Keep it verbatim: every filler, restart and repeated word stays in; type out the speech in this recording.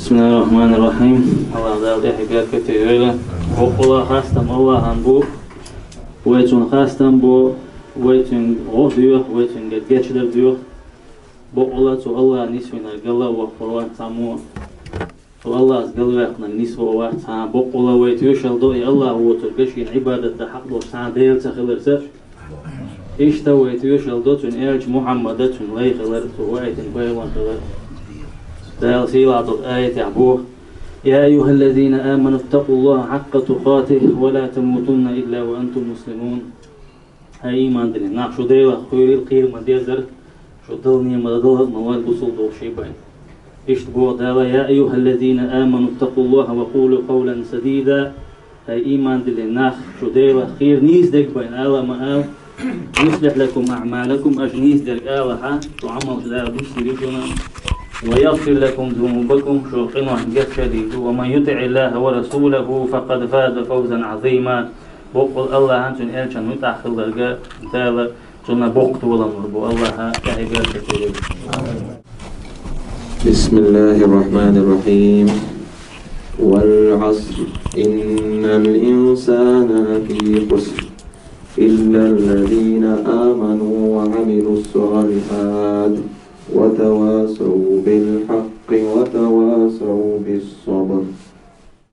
بسم الله الرحمن الرحيم. АллахӀ Дала тӀехь беркате йойла. Боккъала хастам АллахӀан бу, вай цунна хастам бу, вай цуьнга гӀо доьху, вай цуьнга гечдар доьху. Боккъала цу АллахӀа нисвинарг гала воккхур вац цхьаммо. Цу АллахӀа галваьккхинарг нисво вац цхьа. Боккъала вай тоьшалла до и АллахӀ воцург, шена Ӏибадат дан хьакъ долуш цхьа Дела ца хиларца. Иштта вай тоьшалла до цуьнан элча Мухьаммада, цуьнан лай хилар, цо ваийтина пайхамар хилар. Дала сийлахь долу аятехь боху: «يا أيها الذين آمنوا اتقوا الله حق تقاته ولا تموتن إلا وأنتم مسلمون». Хьай, ийман диллина нах, шу Делах кхоьрийла, кхера ма дезара, шу Далла ма, Далла ма валла бусалба долуш бен. Иштта боху Дала: «يا أيها الذين آمنوا اتقوا الله وقولوا قولا سديدا». Хьай, ийман диллина нах, шу Делах кхера, нийса дерг бен ала ма ала. «يصلح لكم أعمالكم», аша нийса дерг алахь, шу Ӏамалш Дала дустийла шуна. «ويغفر لكم ذنوبكم», шун къиношна гечдийр ду. «ومن يطع الله ورسوله فقد فاز فوزا عظيما». Боккъала АллахӀан, цуьнан элчан муьтӀахь хилларга Дала цунна боккха толам лур бу. АллахӀа тӀехь беркате йойла. بسم الله الرحمن الرحيم. والعصر، إن الإنسان لفي خسر، إلا الذين آمنوا وعملوا الصالحات، وتواصوا بالحق وتواصوا بالصبر.